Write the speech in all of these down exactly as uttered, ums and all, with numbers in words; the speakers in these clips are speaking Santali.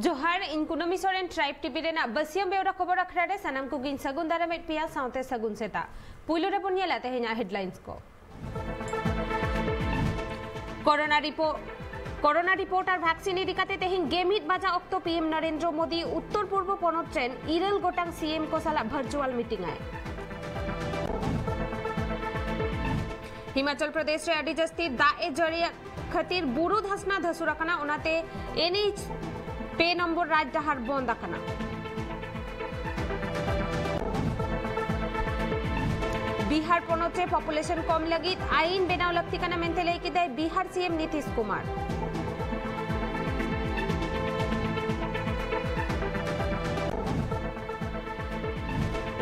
ᱡᱚᱦᱟᱨ, ᱤᱧ ᱠᱩᱱᱟᱹᱢᱤ ᱥᱚᱨᱮᱱ, ᱴᱨᱟᱭᱤᱵᱽ ᱴᱤᱵᱷᱤ ᱨᱮᱱᱟᱜ ᱵᱟᱹᱥᱭᱟᱹᱢ ᱵᱮᱣᱨᱟ ᱠᱷᱚᱵᱚᱨ ᱟᱠᱷᱲᱟ ᱨᱮ ᱥᱟᱱᱟᱢ ᱠᱚᱜᱮᱧ ᱥᱟᱹᱜᱩᱱ ᱫᱟᱨᱟᱢᱮᱫ ᱯᱮᱭᱟ, ᱥᱟᱶᱛᱮ ᱥᱟᱹᱜᱩᱱ ᱥᱮᱛᱟᱜ᱾ ᱯᱩᱭᱞᱩ ᱨᱮᱵᱚᱱ ᱧᱮᱞᱟ ᱛᱮᱦᱮᱧᱟᱜ ᱦᱮᱰᱞᱟᱭᱤᱱᱥ ᱠᱚ᱾ ᱠᱚᱨᱳᱱᱟ ᱨᱤᱯᱳ-, ᱠᱚᱨᱳᱱᱟ ᱨᱤᱯᱳᱨᱴ ᱟᱨ ᱵᱷᱮᱠᱥᱤᱱ ᱤᱫᱤ ᱠᱟᱛᱮ ᱛᱮᱦᱮᱧ ᱜᱮᱢᱤᱫ ᱵᱟᱡᱟ ᱚᱠᱛᱚ ᱯᱤ ᱮᱢ ᱱᱚᱨᱮᱱᱫᱨᱚ ᱢᱳᱫᱤ ᱩᱛᱛᱚᱨ ᱯᱩᱨᱵᱚ ᱯᱚᱱᱚᱛ ᱨᱮᱱ ᱤᱨᱟᱹᱞ ᱜᱚᱴᱟᱝ ᱥᱤ ᱮᱢ ᱠᱚ ᱥᱟᱞᱟᱜ ᱵᱷᱟᱨᱪᱩᱣᱟᱞ ᱢᱤᱴᱤᱝ ᱟᱭ᱾ ᱦᱤᱢᱟᱪᱚᱞ ᱯᱨᱚᱫᱮᱥ ᱨᱮ ᱟᱹᱰᱤ ᱡᱟᱹᱥᱛᱤ ᱫᱟᱜ ᱮ ᱡᱟᱹᱲᱤᱭᱮᱫ ᱠᱷᱟᱹᱛᱤᱨ ᱵᱩᱨᱩ ᱫᱷᱟᱥᱱᱟ ᱫᱷᱟᱹᱥᱩᱨ ᱟᱠᱟᱱᱟ, ᱚᱱᱟᱛᱮ ᱮᱱ ᱮᱭᱤᱪ ᱯᱮ ᱱᱚᱢᱵᱚᱨ ᱨᱟᱡᱽ ᱰᱟᱦᱟᱨ ᱵᱚᱱᱫ ᱟᱠᱟᱱᱟ᱾ ᱵᱤᱦᱟᱨ ᱯᱚᱱᱚᱛ ᱨᱮ ᱯᱚᱯᱩᱞᱮᱥᱚᱱ ᱠᱚᱢ ᱞᱟᱹᱜᱤᱫ ᱟᱭᱤᱱ ᱵᱮᱱᱟᱣ ᱞᱟᱹᱠᱛᱤ ᱠᱟᱱᱟ ᱢᱮᱱᱛᱮ ᱞᱟᱹᱭ ᱠᱮᱫᱟᱭ ᱵᱤᱦᱟᱨ ᱥᱤ ᱮᱢ ᱱᱤᱛᱤᱥ ᱠᱩᱢᱟᱨ᱾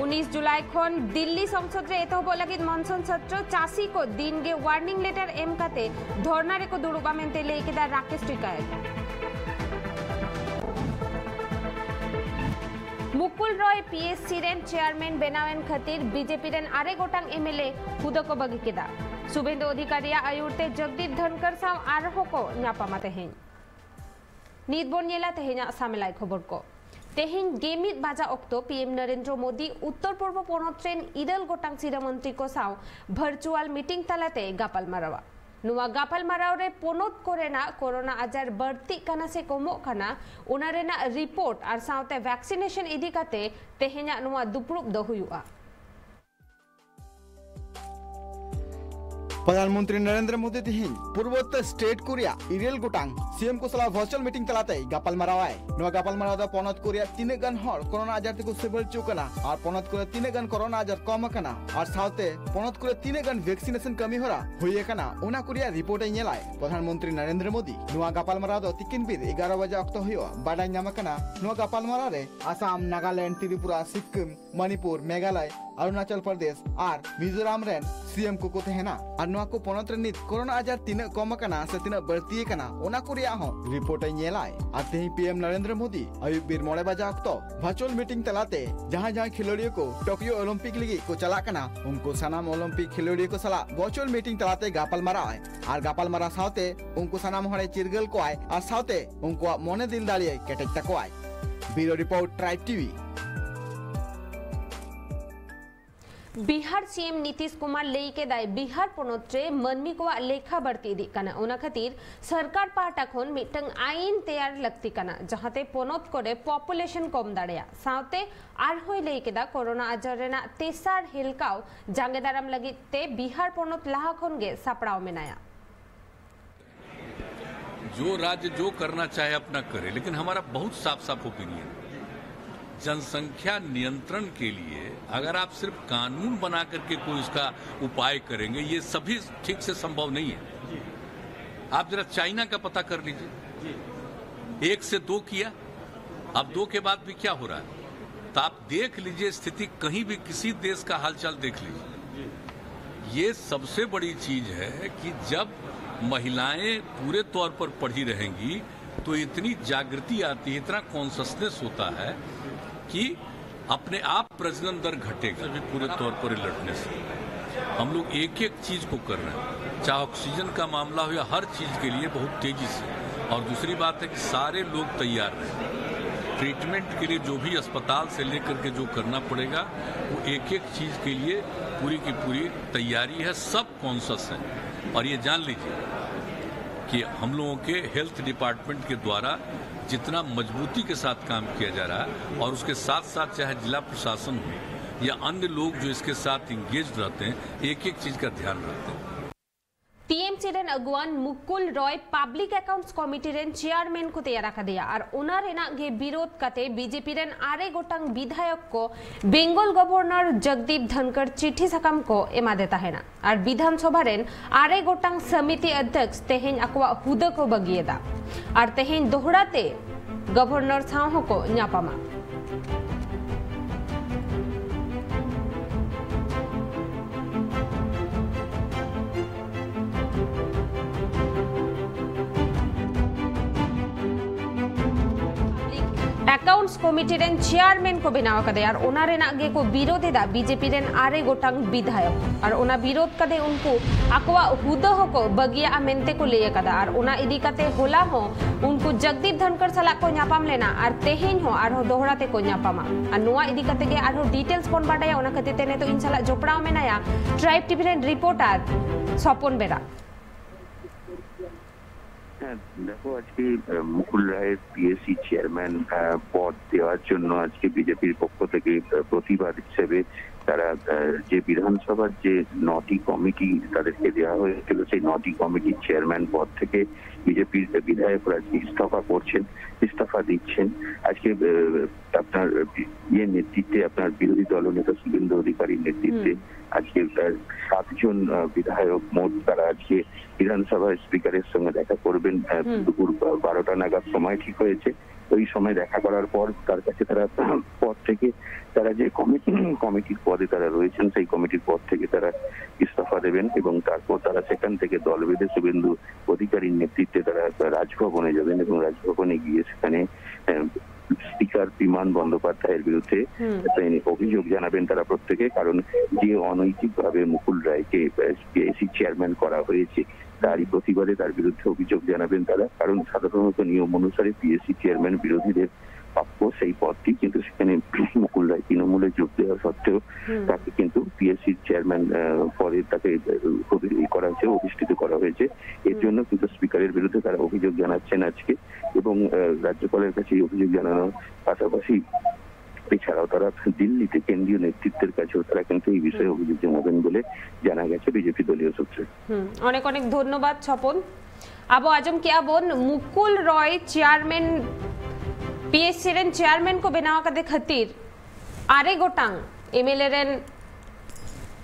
ᱩᱱᱤᱥ ᱡᱩᱞᱟᱭ ᱠᱷᱚᱱ ᱫᱤᱞᱞᱤ ᱥᱚᱝᱥᱚᱫ ᱨᱮ ᱮᱛᱚᱦᱚᱵᱚᱜ ᱞᱟᱹᱜᱤᱫ ᱢᱚᱱᱥᱩᱱ ᱥᱚᱛᱨᱚ᱾ ᱪᱟᱹᱥᱤ ᱠᱚ ᱫᱤᱱ ᱜᱮ ᱣᱟᱨᱱᱤᱝ ᱞᱮᱴᱟᱨ ᱮᱢ ᱠᱟᱛᱮ ᱫᱷᱚᱨᱱᱟ ᱨᱮᱠᱚ ᱫᱩᱲᱩᱵᱼᱟ ᱢᱮᱱᱛᱮ ᱞᱟᱹᱭ ᱠᱮᱫᱟ ᱨᱟᱠᱮᱥ ᱴᱤᱠᱟᱭᱛ᱾ ᱢᱩᱠᱩᱞ ᱨᱚᱭ ᱯᱤ ᱮᱥ ᱥᱤ ᱨᱮᱱ ᱪᱮᱭᱟᱨᱢᱮᱱ ᱵᱮᱱᱟᱣ ᱮᱱ ᱠᱷᱟᱹᱛᱤᱨ ᱵᱤ ᱡᱮ ᱯᱤ ᱨᱮᱱ ᱟᱨᱮ ᱜᱚᱴᱟᱝ ᱮᱢ ᱮᱞ ᱮ ᱦᱩᱫᱟᱹ ᱠᱚ ᱵᱟᱹᱜᱤ ᱠᱮᱫᱟ᱾ ᱥᱩᱵᱷᱮᱱᱫᱩ ᱚᱫᱷᱤᱠᱟᱨᱤᱭᱟᱜ ᱟᱹᱭᱩᱨ ᱛᱮ ᱡᱚᱜᱽᱫᱤᱯ ᱫᱷᱚᱱᱠᱚᱨ ᱥᱟᱶ ᱟᱨᱦᱚᱸ ᱠᱚ ᱧᱟᱯᱟᱢᱟ ᱛᱮᱦᱮᱧ᱾ ᱱᱤᱛ ᱵᱚᱱ ᱧᱮᱞᱟ ᱛᱮᱦᱮᱧᱟᱜ ᱥᱟᱢᱮᱞᱟᱭ ᱠᱷᱚᱵᱚᱨ ᱠᱚ᱾ ᱛᱮᱦᱮᱧ ᱜᱮᱢᱤᱫ ᱵᱟᱡᱟ ᱚᱠᱛᱚ ᱯᱤ ᱮᱢ ᱱᱚᱨᱮᱱᱫᱨᱚ ᱢᱳᱫᱤ ᱩᱛᱛᱚᱨ ᱯᱩᱨᱵᱚ ᱯᱚᱱᱚᱛ ᱨᱮᱱ ᱤᱨᱟᱹᱞ ᱜᱚᱴᱟᱝ ᱥᱤᱨᱟᱹ ᱢᱚᱱᱛᱨᱤ ᱠᱚ ᱥᱟᱶ ᱵᱷᱟᱨᱪᱩᱣᱟᱞ ᱢᱤᱴᱤᱝ ᱛᱟᱞᱟᱛᱮ ᱜᱟᱯᱟᱞᱢᱟᱨᱟᱣᱟ᱾ ᱱᱚᱣᱟ ᱜᱟᱯᱟᱞᱢᱟᱨᱟᱣ ᱨᱮ ᱯᱚᱱᱚᱛ ᱠᱚᱨᱮᱱᱟᱜ ᱠᱚᱨᱳᱱᱟ ᱟᱡᱟᱨ ᱵᱟᱹᱲᱛᱤᱜ ᱠᱟᱱᱟ ᱥᱮ ᱠᱚᱢᱚᱜ ᱠᱟᱱᱟ, ᱚᱱᱟ ᱨᱮᱱᱟᱜ ᱨᱤᱯᱳᱨᱴ ᱟᱨ ᱥᱟᱶᱛᱮ ᱵᱷᱮᱠᱥᱤᱱᱮᱥᱚᱱ ᱤᱫᱤ ᱠᱟᱛᱮ ᱛᱮᱦᱮᱧᱟᱜ ᱱᱚᱣᱟ ᱫᱩᱯᱲᱩᱵ ᱫᱚ ᱦᱩᱭᱩᱜᱼᱟ᱾ ᱯᱨᱚᱫᱷᱟᱱ ᱢᱚᱱᱛᱨᱤ ᱱᱚᱨᱮᱱᱫᱨᱚ ᱢᱳᱫᱤ ᱛᱮᱦᱮᱧ ᱯᱩᱨᱵᱚᱛᱛᱚ ᱥᱴᱮᱴ ᱠᱚ ᱨᱮᱭᱟᱜ ᱤᱨᱟᱹᱞ ᱜᱚᱴᱟᱝ ᱥᱤ ᱮᱢ ᱠᱚ ᱥᱟᱞᱟᱜ ᱵᱷᱟᱨᱪᱩᱣᱟᱞ ᱢᱤᱴᱤᱝ ᱛᱟᱞᱟᱛᱮ ᱜᱟᱯᱟᱞᱢᱟᱨᱟᱣ ᱟᱭ᱾ ᱱᱚᱣᱟ ᱜᱟᱯᱟᱞᱢᱟᱨᱟᱣ ᱫᱚ ᱯᱚᱱᱚᱛ ᱠᱚ ᱨᱮᱭᱟᱜ ᱛᱤᱱᱟᱹᱜ ᱜᱟᱱ ᱦᱚᱲ ᱠᱚᱨᱳᱱᱟ ᱟᱡᱟᱨ ᱛᱮᱠᱚ ᱥᱤᱵᱟᱹᱲ ᱦᱚᱪᱚ ᱠᱟᱱᱟ ᱟᱨ ᱯᱚᱱᱚᱛ ᱠᱚᱨᱮ ᱛᱤᱱᱟᱹᱜ ᱜᱟᱱ ᱠᱚᱨᱳᱱᱟ ᱟᱡᱟᱨ ᱠᱚᱢ ᱟᱠᱟᱱᱟ ᱟᱨ ᱥᱟᱶᱛᱮ ᱯᱚᱱᱚᱛ ᱠᱚᱨᱮ ᱛᱤᱱᱟᱹᱜ ᱜᱟᱱ ᱵᱷᱮᱠᱥᱤᱱᱮᱥᱚᱱ ᱠᱟᱹᱢᱤ ᱦᱚᱨᱟ ᱦᱩᱭ ᱟᱠᱟᱱᱟ, ᱚᱱᱟ ᱠᱚ ᱨᱮᱭᱟᱜ ᱨᱤᱯᱳᱨᱴ ᱮ ᱧᱮᱞᱟᱭ ᱯᱨᱚᱫᱷᱟᱱ ᱢᱚᱱᱛᱨᱤ ᱱᱚᱨᱮᱱᱫᱨᱚ ᱢᱳᱫᱤ᱾ ᱱᱚᱣᱟ ᱜᱟᱯᱟᱞᱢᱟᱨᱟᱣ ᱫᱚ ᱛᱤᱠᱤᱱ ᱵᱮᱨ ᱮᱜᱟᱨᱚ ᱵᱟᱡᱟ ᱚᱠᱛᱚ ᱦᱩᱭᱩᱜᱼᱟ, ᱵᱟᱰᱟᱭ ᱧᱟᱢ ᱟᱠᱟᱱᱟ᱾ ᱱᱚᱣᱟ ᱜᱟᱯᱟᱞᱢᱟᱨᱟᱣ ᱨᱮ ᱟᱥᱟᱢ, ᱱᱟᱜᱟᱞᱮᱱᱰ, ᱛᱨᱤᱯᱩᱨᱟ, ᱥᱤᱠᱠᱤᱢ, ᱢᱚᱱᱤᱯᱩᱨ, ᱢᱮᱜᱷᱟᱞᱚᱭ, ᱚᱨᱩᱱᱟᱪᱚᱞ ᱯᱨᱚᱫᱮᱥ ᱟᱨ ᱢᱤᱡᱳᱨᱟᱢ ᱨᱮᱱ ᱥᱤ ᱮᱢ ᱠᱚᱠᱚ ᱛᱟᱦᱮᱱᱟ᱾ ᱟᱨ ᱱᱚᱣᱟ ᱠᱚ ᱯᱚᱱᱚᱛ ᱨᱮ ᱱᱤᱛ ᱠᱳᱨᱳᱱᱟ ᱟᱡᱟᱨ ᱛᱤᱱᱟᱹᱜ ᱠᱚᱢ ᱟᱠᱟᱱᱟ ᱥᱮ ᱛᱤᱱᱟᱹᱜ ᱵᱟᱹᱲᱛᱤ ᱟᱠᱟᱱᱟ, ᱚᱱᱟ ᱠᱚ ᱨᱮᱭᱟᱜ ᱦᱚᱸ ᱨᱤᱯᱳᱨᱴ ᱮ ᱧᱮᱞᱟᱭ᱾ ᱟᱨ ᱛᱮᱦᱮᱧ ᱯᱤ ᱮᱢ ᱱᱚᱨᱮᱱᱫᱨᱚ ᱢᱳᱫᱤ ᱟᱹᱭᱩᱵ ᱵᱮᱨ ᱢᱚᱬᱮ ᱵᱟᱡᱟ ᱚᱠᱛᱚ ᱵᱷᱟᱨᱪᱩᱣᱟᱞ ᱢᱤᱴᱤᱝ ᱛᱟᱞᱟᱛᱮ ᱡᱟᱦᱟᱸᱭ ᱡᱟᱦᱟᱸᱭ ᱠᱷᱮᱞᱳᱰᱤᱭᱟᱹ ᱠᱚ ᱴᱳᱠᱤᱭᱳ ᱚᱞᱤᱢᱯᱤᱠ ᱞᱟᱹᱜᱤᱫ ᱠᱚ ᱪᱟᱞᱟᱜ ᱠᱟᱱᱟ, ᱩᱱᱠᱩ ᱥᱟᱱᱟᱢ ᱚᱞᱤᱢᱯᱤᱠ ᱠᱷᱮᱞᱳᱰᱤᱭᱟᱹ ᱠᱚ ᱥᱟᱞᱟᱜ ᱵᱷᱟᱨᱪᱩᱣᱟᱞ ᱢᱤᱴᱤᱝ ᱛᱟᱞᱟᱛᱮ ᱜᱟᱯᱟᱞ ᱢᱟᱨᱟᱣ ᱟᱭ᱾ ᱟᱨ ᱜᱟᱯᱟᱞ ᱢᱟᱨᱟᱣ ᱥᱟᱶᱛᱮ ᱩᱱᱠᱩ ᱥᱟᱱᱟᱢ ᱦᱚᱲᱮ ᱪᱤᱨᱜᱟᱹᱞ ᱠᱚᱣᱟᱭ ᱟᱨ ᱥᱟᱶᱛᱮ ᱩᱱᱠᱩᱣᱟᱜ ᱢᱚᱱᱮ ᱫᱤᱞ ᱫᱟᱲᱮᱭᱟᱭ ᱠᱮᱴᱮᱡ ᱛᱟᱠᱚᱣᱟᱭ᱾ ᱵᱤᱭᱩᱨᱳ ᱨᱤᱯᱳᱨᱴ, ᱴᱨᱟᱭᱤᱵᱽ ᱴᱤᱵᱷᱤ᱾ ᱵᱤᱦᱟᱨ ᱥᱤ ᱮᱢ ᱱᱤᱛᱤᱥ ᱠᱩᱢᱟᱨ ᱞᱟᱹᱭ ᱠᱮᱫᱟᱭ, ᱵᱤᱦᱟᱨ ᱯᱚᱱᱚᱛ ᱨᱮ ᱢᱟᱹᱱᱢᱤ ᱠᱚᱣᱟᱜ ᱞᱮᱠᱷᱟ ᱵᱟᱹᱲᱛᱤ ᱤᱫᱤᱜ ᱠᱟᱱᱟ, ᱚᱱᱟ ᱠᱷᱟᱹᱛᱤᱨ ᱥᱚᱨᱠᱟᱨ ᱯᱟᱦᱴᱟ ᱠᱷᱚᱱ ᱢᱤᱫᱴᱟᱝ ᱟᱭᱤᱱ ᱛᱮᱭᱟᱨ ᱞᱟᱹᱠᱛᱤ ᱠᱟᱱᱟ, ᱡᱟᱦᱟᱸᱛᱮ ᱯᱚᱱᱚᱛ ᱠᱚᱨᱮ ᱯᱚᱯᱩᱞᱮᱥᱚᱱ ᱠᱚᱢ ᱫᱟᱲᱮᱭᱟᱜ᱾ ᱥᱟᱶᱛᱮ ᱟᱨᱦᱚᱸᱭ ᱞᱟᱹᱭ ᱠᱮᱫᱟ, ᱠᱳᱨᱳᱱᱟ ᱟᱡᱟᱨ ᱨᱮᱱᱟᱜ ᱛᱮᱥᱟᱨ ᱦᱮᱞᱠᱟᱣ ᱡᱟᱸᱜᱮ ᱫᱟᱨᱟᱢ ᱞᱟᱹᱜᱤᱫ ᱛᱮ ᱵᱤᱦᱟᱨ ᱯᱚᱱᱚᱛ ᱞᱟᱦᱟ ᱠᱷᱚᱱ ᱜᱮ ᱥᱟᱯᱲᱟᱣ ᱢᱮᱱᱟᱭᱟ᱾ जो राज्य जो करना चाहे अपना करे, लेकिन हमारा बहुत साफ साफ ओपिनियन है। जनसंख्या नियंत्रण के लिए अगर आप सिर्फ कानून बना करके कोई इसका उपाय करेंगे, ये सभी ठीक से संभव नहीं है। आप जरा चाइना का पता कर लीजिए, एक से दो किया, अब दो के बाद भी क्या हो रहा है। तो आप देख लीजिए स्थिति, कहीं भी किसी देश का हालचाल देख लीजिए। ये सबसे बड़ी चीज है कि जब महिलाएं पूरे तौर पर पढ़ी रहेंगी तो इतनी जागृति आती है, इतना कॉन्शसनेस होता है कि अपने आप प्रजनन दर घटेगा। भी पूरे तौर पर लड़ने से हम लोग एक एक चीज को कर रहे हैं, चाहे ऑक्सीजन का मामला हो या हर चीज के लिए बहुत तेजी से। और दूसरी बात है कि सारे लोग तैयार रहें ट्रीटमेंट के लिए, जो भी अस्पताल से लेकर के जो करना पड़ेगा, वो एक एक चीज के लिए पूरी की पूरी तैयारी है। सब कॉन्शस हैं और ये जान लीजिए कि हम लोगों के हेल्थ डिपार्टमेंट के द्वारा जितना मजबूती के साथ काम किया जा रहा है और उसके साथ साथ चाहे जिला प्रशासन हो या अन्य लोग जो इसके साथ इंगेज रहते हैं, एक एक चीज का ध्यान रखते हैं। ᱴᱤ ᱮᱢ ᱥᱤ ᱨᱮᱱ ᱟᱹᱜᱩᱣᱟᱱ ᱢᱩᱠᱩᱞ ᱨᱚᱭ ᱯᱟᱵᱽᱞᱤᱠ ᱮᱠᱟᱣᱩᱱᱴᱥ ᱠᱚᱢᱤᱴᱤ ᱨᱮᱱ ᱪᱮᱭᱟᱨᱢᱮᱱ ᱠᱚ ᱛᱮᱭᱟᱨ ᱟᱠᱟᱫᱮᱭᱟ ᱟᱨ ᱚᱱᱟ ᱨᱮᱱᱟᱜ ᱜᱮ ᱵᱤᱨᱳᱫᱷ ᱠᱟᱛᱮ ᱵᱤᱡᱮᱯᱤ ᱨᱮᱱ ᱟᱨᱮ ᱜᱚᱴᱟᱝ ᱵᱤᱫᱷᱟᱭᱚᱠ ᱠᱚ ᱵᱮᱝᱜᱚᱞ ᱜᱚᱵᱷᱚᱨᱱᱚᱨ ᱡᱚᱜᱽᱫᱤᱯ ᱫᱷᱟᱱᱠᱚᱨ ᱪᱤᱴᱷᱤ ᱥᱟᱠᱟᱢ ᱠᱚ ᱮᱢᱟᱫᱮ ᱛᱟᱦᱮᱱᱟ ᱟᱨ ᱵᱤᱫᱷᱟᱱ ᱥᱚᱵᱷᱟ ᱨᱮᱱ ᱟᱨᱮ ᱜᱚᱴᱟᱝ ᱥᱚᱢᱤᱛᱤ ᱚᱫᱽᱫᱷᱚᱠᱥ ᱛᱮᱦᱮᱧ ᱟᱠᱚᱣᱟᱜ ᱦᱩᱫᱟᱹ ᱠᱚ ᱵᱟᱹᱜᱤᱭᱮᱫᱟ ᱟᱨ ᱛᱮᱦᱮᱧ ᱫᱚᱦᱲᱟ ᱛᱮ ᱜᱚᱵᱷᱚᱨᱱᱚᱨ ᱥᱟᱶ ᱦᱚᱸᱠᱚ ᱧᱟᱯᱟᱢᱟ᱾ ᱮᱠᱟᱣᱩᱱᱴᱥ ᱠᱚᱢᱤᱴᱤ ᱨᱮᱱ ᱪᱮᱭᱟᱨᱢᱮᱱ ᱠᱚ ᱵᱮᱱᱟᱣ ᱟᱠᱟᱫᱮᱭᱟ ᱟᱨ ᱚᱱᱟ ᱨᱮᱱᱟᱜ ᱜᱮᱠᱚ ᱵᱤᱨᱳᱫ ᱮᱫᱟ ᱵᱤᱡᱮᱯᱤ ᱨᱮᱱ ᱟᱨᱮ ᱜᱚᱴᱟᱝ ᱵᱤᱫᱷᱟᱭᱚᱠ᱾ ᱟᱨ ᱚᱱᱟ ᱵᱤᱨᱳᱫ ᱠᱟᱛᱮ ᱩᱱᱠᱩ ᱟᱠᱚᱣᱟᱜ ᱦᱩᱫᱟᱹ ᱦᱚᱸᱠᱚ ᱵᱟᱹᱜᱤᱭᱟᱜᱼᱟ ᱢᱮᱱᱛᱮ ᱠᱚ ᱞᱟᱹᱭ ᱟᱠᱟᱫᱟ᱾ ᱟᱨ ᱚᱱᱟ ᱤᱫᱤ ᱠᱟᱛᱮ ᱦᱚᱞᱟ ᱦᱚᱸ ᱩᱱᱠᱩ ᱡᱚᱜᱫᱤᱯ ᱫᱷᱟᱱᱠᱚᱨ ᱥᱟᱞᱟᱜ ᱠᱚ ᱧᱟᱯᱟᱢ ᱞᱮᱱᱟ ᱟᱨ ᱛᱮᱦᱮᱧ ᱦᱚᱸ ᱟᱨᱦᱚᱸ ᱫᱚᱦᱲᱟ ᱛᱮᱠᱚ ᱧᱟᱯᱟᱢᱟ᱾ ᱟᱨ ᱱᱚᱣᱟ ᱤᱫᱤ ᱠᱟᱛᱮ ᱜᱮ ᱟᱨᱦᱚᱸ ᱰᱤᱴᱮᱞᱥ ᱵᱚᱱ ᱵᱟᱰᱟᱭᱟ᱾ ᱚᱱᱟ ᱠᱷᱟᱹᱛᱤᱨ ᱛᱮ ᱱᱤᱛᱚᱜ ᱤᱧ ᱥᱟᱞᱟᱜ ᱡᱚᱯᱲᱟᱣ ᱢᱮᱱᱟᱭᱟ ᱴᱨᱟᱭᱤᱵᱽ ᱴᱤᱵᱷᱤ ᱨᱮᱱ ᱨᱤᱯᱳᱨᱴᱟᱨ ᱥᱚᱯᱚᱱ ᱵᱮᱨᱟ᱾ হ্যাঁ, দেখো, আজকে আহ, মুকুল রায়ের পিএসসি চেয়ারম্যান আহ, পদ দেওয়ার জন্য আজকে বিজেপির পক্ষ থেকে আহ, প্রতিবাদ হিসেবে তারা আহ, যে বিধানসভার যে নটি কমিটি তাদেরকে দেওয়া হয়েছিল, সেই নটি কমিটির চেয়ারম্যান পদ থেকে বিজেপির বিধায়করা আজকে ইস্তফা করছেন, ইস্তফা দিচ্ছেন। আজকে আহ, আপনার আহ, ইয়ে নেতৃত্বে, আপনার বিরোধী দলনেতা শুভেন্দু অধিকারীর নেতৃত্বে আজকে আহ, সাতজন আহ, বিধায়ক মোট তারা আজকে বিধানসভার স্পিকারের সঙ্গে দেখা করবেন আহ, দুপুর বারোটা নাগাদ সময় ঠিক হয়েছে। ওই সময় দেখা করার পর তার কাছে তারা পদ থেকে তারা যে কমিটি কমিটির পদে তারা রয়েছেন, সেই কমিটির পদ থেকে তারা ইস্তফা দেবেন এবং তারপর তারা সেখান থেকে দল বেঁধে শুভেন্দু অধিকারীর নেতৃত্বে তারা রাজভবনে যাবেন এবং রাজভবনে গিয়ে সেখানে আহ, স্পিকার বিমান বন্দ্যোপাধ্যায়ের বিরুদ্ধে হুম। একটা অভিযোগ জানাবেন তারা প্রত্যেকে। কারণ যে অনৈতিকভাবে মুকুল রায়কে পিএসসি চেয়ারম্যান করা হয়েছে, তারই প্রতিবাদে তার বিরুদ্ধে অভিযোগ জানাবেন তারা। কারণ সাধারণত নিয়ম অনুসারে পিএসসি চেয়ারম্যান বিরোধীদের প্রাপ্য সেই পদটি, কিন্তু সেখানে মুকুল রায় তৃণমূলে যোগ দেওয়া সত্ত্বেও হুম। তাকে কিন্তু পিএসসি চেয়ারম্যান আহ, পদে তাকে আহ, প্রতি- করা হয়েছে, অধিষ্ঠিত করা হয়েছে। এর জন্য কিন্তু স্পিকারের বিরুদ্ধে তারা অভিযোগ জানাচ্ছেন আজকে এবং আহ, রাজ্যপালের কাছে এই অভিযোগ জানানোর পাশাপাশি এছাড়াও তারা দিল্লিতে কেন্দ্রীয় নেতৃত্বের কাছেও তারা কিন্তু এই বিষয়ে অভিযোগ জানাবেন বলে জানা গেছে বিজেপি দলীয় সূত্রে। ᱦᱩᱸ, ᱚᱱᱮᱠ ᱚᱱᱮᱠ ᱫᱷᱚᱱᱱᱚᱵᱟᱫ ᱥᱚᱯᱚᱱ᱾ ᱟᱵᱚ ᱟᱸᱡᱚᱢ ᱠᱮᱜᱼᱟ ᱵᱚᱱ ᱢᱩᱠᱩᱞ ᱨᱚᱭ ᱪᱮᱭᱟᱨᱢᱮᱱ, ᱯᱤᱮᱥᱥᱤ ᱨᱮᱱ ᱪᱮᱭᱟᱨᱢᱮᱱ ᱠᱚ ᱵᱮᱱᱟᱣ ᱟᱠᱟᱫᱮ ᱠᱷᱟᱹᱛᱤᱨ ᱟᱨᱮ ᱜᱚᱴᱟᱝ ᱮᱢᱮᱞᱮ ᱨᱮᱱ,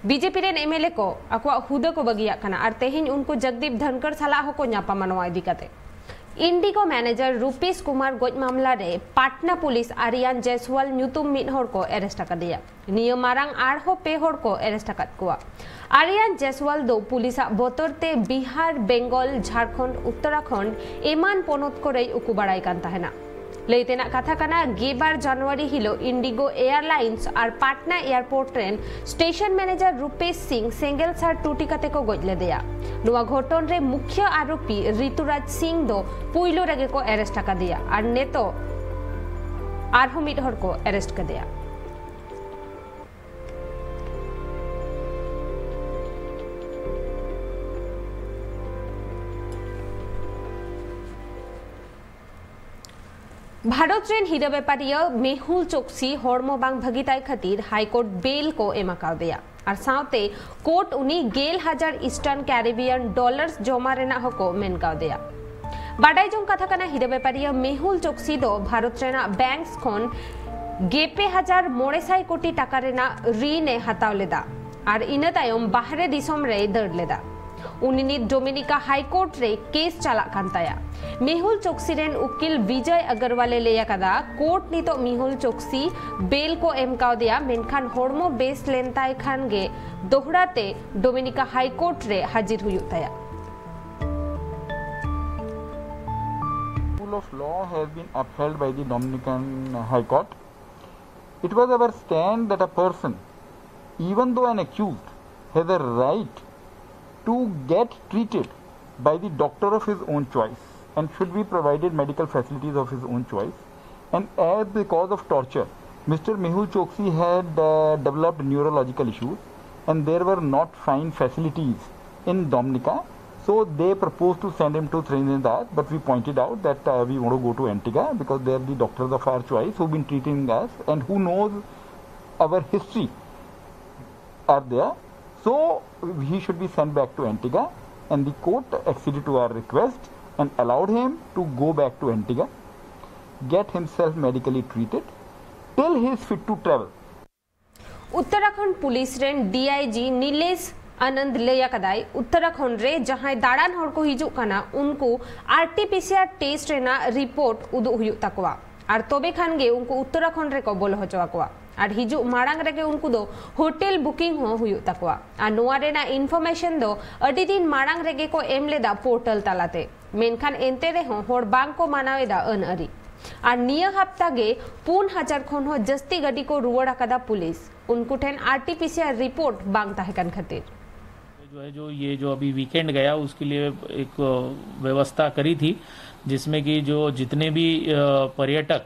ᱵᱤᱡᱮᱯᱤ ᱨᱮᱱ ᱮᱢᱮᱞᱮ ᱠᱚ ᱟᱠᱚᱣᱟᱜ ᱦᱩᱫᱟᱹ ᱠᱚ ᱵᱟᱹᱜᱤᱭᱟᱜ ᱠᱟᱱᱟ᱾ ᱟᱨ ᱛᱮᱦᱮᱧ ᱩᱱᱠᱩ ᱡᱚᱜᱽᱫᱤᱯ ᱫᱷᱟᱱᱠᱚᱨ ᱥᱟᱞᱟᱜ ᱦᱚᱸᱠᱚ ᱧᱟᱯᱟᱢᱟ ᱱᱚᱣᱟ ᱤᱫᱤ ᱠᱟᱛᱮ᱾ ᱤᱱᱰᱤᱜᱳ ᱢᱮᱱᱮᱡᱟᱨ ᱨᱩᱯᱮᱥ ᱠᱩᱢᱟᱨ ᱜᱚᱡ ᱢᱟᱢᱞᱟ ᱨᱮ ᱯᱟᱴᱱᱟ ᱯᱩᱞᱤᱥ ᱟᱨᱤᱭᱟᱱ ᱡᱟᱭᱥᱣᱟᱞ ᱧᱩᱛᱩᱢ ᱢᱤᱫ ᱦᱚᱲ ᱠᱚ ᱮᱨᱮᱥᱴ ᱟᱠᱟᱫᱮᱭᱟ᱾ ᱱᱤᱭᱟᱹ ᱢᱟᱨᱟᱝ ᱟᱨᱦᱚᱸ ᱯᱮ ᱦᱚᱲ ᱠᱚ ᱮᱨᱮᱥᱴ ᱟᱠᱟᱫ ᱠᱚᱣᱟ᱾ ᱟᱨᱤᱭᱟᱱ ᱡᱟᱭᱥᱣᱟᱞ ᱫᱚ ᱯᱩᱞᱤᱥᱟᱜ ᱵᱚᱛᱚᱨ ᱛᱮ ᱵᱤᱦᱟᱨ, ᱵᱮᱝᱜᱚᱞ, ᱡᱷᱟᱲᱠᱷᱚᱸᱰ, ᱩᱛᱛᱚᱨᱟᱠᱷᱚᱸᱰ ᱮᱢᱟᱱ ᱯᱚᱱᱚᱛ ᱠᱚᱨᱮᱭ ᱩᱠᱩ ᱵᱟᱲᱟᱭ ᱠᱟᱱ ᱛᱟᱦᱮᱱᱟ᱾ ᱞᱟᱹᱭ ᱛᱮᱱᱟᱜ ᱠᱟᱛᱷᱟ ᱠᱟᱱᱟ, ᱜᱮᱞᱵᱟᱨ ᱡᱟᱱᱩᱣᱟᱨᱤ ᱦᱤᱞᱳᱜ ᱤᱱᱰᱤᱜᱳ ᱮᱭᱟᱨᱞᱟᱭᱤᱱᱥ ᱟᱨ ᱯᱟᱴᱱᱟ ᱮᱭᱟᱨᱯᱳᱨᱴ ᱨᱮᱱ ᱥᱴᱮᱥᱚᱱ ᱢᱮᱱᱮᱡᱟᱨ ᱨᱩᱯᱮᱥ ᱥᱤᱝ ᱥᱮᱸᱜᱮᱞ ᱥᱟᱨ ᱴᱩᱴᱤ ᱠᱟᱛᱮ ᱠᱚ ᱜᱚᱡ ᱞᱮᱫᱮᱭᱟ᱾ ᱱᱚᱣᱟ ᱜᱷᱚᱴᱚᱱ ᱨᱮ ᱢᱩᱠᱷᱭᱟᱹ ᱟᱨᱳᱯᱤ ᱨᱤᱛᱩᱨᱟᱡᱽ ᱥᱤᱝ ᱫᱚ ᱯᱩᱭᱞᱩ ᱨᱮᱜᱮ ᱠᱚ ᱮᱨᱮᱥᱴ ᱟᱠᱟᱫᱮᱭᱟ ᱟᱨ ᱱᱤᱛᱚᱜ ᱟᱨᱦᱚᱸ ᱢᱤᱫ ᱦᱚᱲ ᱠᱚ ᱮᱨᱮᱥᱴ ᱠᱟᱫᱮᱭᱟ᱾ ᱵᱷᱟᱨᱚᱛ ᱨᱮᱱ ᱦᱤᱨᱟᱹ ᱵᱮᱯᱟᱨᱤᱭᱟᱹ ᱢᱮᱦᱩᱞ ᱪᱳᱠᱥᱤ ᱦᱚᱲᱢᱚ ᱵᱟᱝ ᱵᱷᱟᱹᱜᱤ ᱛᱟᱭ ᱠᱷᱟᱹᱛᱤᱨ ᱦᱟᱭᱠᱳᱨᱴ ᱵᱮᱞ ᱠᱚ ᱮᱢ ᱟᱠᱟᱣᱫᱮᱭᱟ ᱟᱨ ᱥᱟᱶᱛᱮ ᱠᱳᱨᱴ ᱩᱱᱤ ᱜᱮᱞ ᱦᱟᱡᱟᱨ ᱤᱥᱴᱟᱨᱱ ᱠᱮᱨᱤᱵᱤᱭᱟᱱ ᱰᱚᱞᱟᱨᱥ ᱡᱚᱢᱟ ᱨᱮᱱᱟᱜ ᱦᱚᱸᱠᱚ ᱢᱮᱱ ᱠᱟᱣᱫᱮᱭᱟ᱾ ᱵᱟᱰᱟᱭ ᱡᱚᱝ ᱠᱟᱛᱷᱟ ᱠᱟᱱᱟ, ᱦᱤᱨᱟᱹ ᱵᱮᱯᱟᱨᱤᱭᱟᱹ ᱢᱮᱦᱩᱞ ᱪᱳᱠᱥᱤ ᱫᱚ ᱵᱷᱟᱨᱚᱛ ᱨᱮᱱᱟᱜ ᱵᱮᱝᱠᱥ ᱠᱷᱚᱱ ᱜᱮᱞ ᱯᱮ ᱦᱟᱡᱟᱨ ᱢᱚᱬᱮ ᱥᱟᱭ ᱠᱳᱴᱤ ᱴᱟᱠᱟ ᱨᱮᱱᱟᱜ ᱨᱤᱱ ᱮ ᱦᱟᱛᱟᱣ ᱞᱮᱫᱟ ᱟᱨ ᱤᱱᱟᱹ ᱛᱟᱭᱚᱢ ᱵᱟᱦᱨᱮ ᱫᱤᱥᱚᱢ ᱨᱮᱭ ᱫᱟᱹᱲ ᱞᱮᱫᱟ᱾ ᱩᱱᱤ ᱱᱤᱛ ᱰᱳᱢᱤᱱᱤᱠᱟ ᱦᱟᱭ ᱠᱳᱨᱴ ᱨᱮ ᱠᱮᱥ ᱪᱟᱞᱟᱜ ᱠᱟᱱ ᱛᱟᱭᱟ᱾ ᱢᱮᱦᱩᱞ ᱪᱳᱠᱥᱤ ᱨᱮᱱ ᱩᱠᱤᱞ ᱵᱤᱡᱚᱭ ᱟᱜᱟᱨᱣᱟᱞ ᱮ ᱞᱟᱹᱭ ᱟᱠᱟᱫᱟ, ᱠᱳᱨᱴ ᱱᱤᱛᱚᱜ ᱢᱮᱦᱩᱞ ᱪᱳᱠᱥᱤ ᱵᱮᱞ ᱠᱚ ᱮᱢ ᱠᱟᱣᱫᱮᱭᱟ, ᱢᱮᱱᱠᱷᱟᱱ ᱦᱚᱲᱢᱚ ᱵᱮᱥ ᱞᱮᱱ ᱛᱟᱭ ᱠᱷᱟᱱ ᱜᱮ ᱫᱚᱦᱲᱟ ᱛᱮ ᱰᱳᱢᱤᱱᱤᱠᱟ ᱦᱟᱭ ᱠᱳᱨᱴ ᱨᱮ ᱦᱟᱹᱡᱤᱨ ᱦᱩᱭᱩᱜ ᱛᱟᱭᱟ᱾ Rule of law has been upheld by the Dominican High Court. It was our stand that a person, even though an accused, has a right to get treated by the doctor of his own choice and should be provided medical facilities of his own choice. And as the cause of torture, Mister Mehul Choksi had uh, developed neurological issues, and there were not fine facilities in Dominica. So they proposed to send him to Trinidad, but we pointed out that uh, we want to go to Antigua because they are the doctors of our choice who've been treating us and who knows our history are there. So he should be sent back to Antigua, and the court acceded to our request and allowed him to go back to Antigua, get himself medically treated till he is fit to travel. Uttarakhand police ᱨᱮᱱ ᱰᱤᱟᱭᱡᱤ ᱱᱤᱞᱮᱥ ᱟᱱᱚᱱᱫ ᱞᱟᱹᱭ ᱟᱠᱟᱫᱟᱭ, ᱩᱛᱛᱚᱨᱟᱠᱷᱚᱸᱰ ᱨᱮ ᱡᱟᱦᱟᱸᱭ ᱫᱟᱬᱟᱱ ᱦᱚᱲ ᱠᱚ ᱦᱤᱡᱩᱜ ᱠᱟᱱᱟ, ᱩᱱᱠᱩ ᱟᱨ ᱴᱤ ᱯᱤ ᱥᱤ ᱟᱨ ᱴᱮᱥᱴ ᱨᱮᱱᱟᱜ ᱨᱤᱯᱳᱨᱴ ᱩᱫᱩᱜ ᱦᱩᱭᱩᱜ ᱛᱟᱠᱚᱣᱟ ᱟᱨ ᱛᱚᱵᱮ ᱠᱷᱟᱱ ᱜᱮ ᱩᱱᱠᱩ ᱩᱛᱛᱚᱨᱟᱠᱷᱚᱸᱰ ᱨᱮᱠᱚ ᱵᱚᱞᱚ ᱦᱚᱪᱚ ᱟᱠᱚᱣᱟ᱾ ᱟᱨ ᱦᱤᱡᱩᱜ ᱢᱟᱲᱟᱝ ᱨᱮᱜᱮ ᱩᱱᱠᱩ ᱫᱚ ᱦᱳᱴᱮᱞ ᱵᱩᱠᱤᱝ ᱦᱚᱸ ᱦᱩᱭᱩᱜ ᱛᱟᱠᱚᱣᱟ᱾ ᱟᱨ ᱱᱚᱣᱟ ᱨᱮᱱᱟᱜ ᱤᱱᱯᱷᱚᱨᱢᱮᱥᱚᱱ ᱫᱚ ᱟᱹᱰᱤ ᱫᱤᱱ ᱢᱟᱲᱟᱝ ᱨᱮᱜᱮ ᱠᱚ ᱮᱢ ᱞᱮᱫᱟ ᱯᱳᱨᱴᱟᱞ ᱛᱟᱞᱟᱛᱮ, ᱢᱮᱱᱠᱷᱟᱱ ᱮᱱᱛᱮ ᱨᱮᱦᱚᱸ ᱦᱚᱲ ᱵᱟᱝ ᱠᱚ ᱢᱟᱱᱟᱣ ᱮᱫᱟ ᱟᱹᱱ ᱟᱹᱨᱤ᱾ ᱟᱨ ᱱᱤᱭᱟᱹ ᱦᱟᱯᱛᱟ ᱜᱮ ᱯᱩᱱ ᱦᱟᱡᱟᱨ ᱠᱷᱚᱱ ᱦᱚᱸ ᱡᱟᱹᱥᱛᱤ ᱜᱟᱹᱰᱤ ᱠᱚ ᱨᱩᱣᱟᱹᱲ ᱟᱠᱟᱫᱟ ᱯᱩᱞᱤᱥ, ᱩᱱᱠᱩ ᱴᱷᱮᱱ ᱟᱨ ᱴᱤ ᱯᱤ ᱥᱤ ᱟᱨ ᱨᱤᱯᱳᱨᱴ ᱵᱟᱝ ᱛᱟᱦᱮᱸ ᱠᱟᱱ ᱠᱷᱟᱹᱛᱤᱨ᱾ जो है जो ये जो अभी वीकेंड गया, उसके लिए एक व्यवस्था करी थी, जिसमें कि जो जितने भी पर्यटक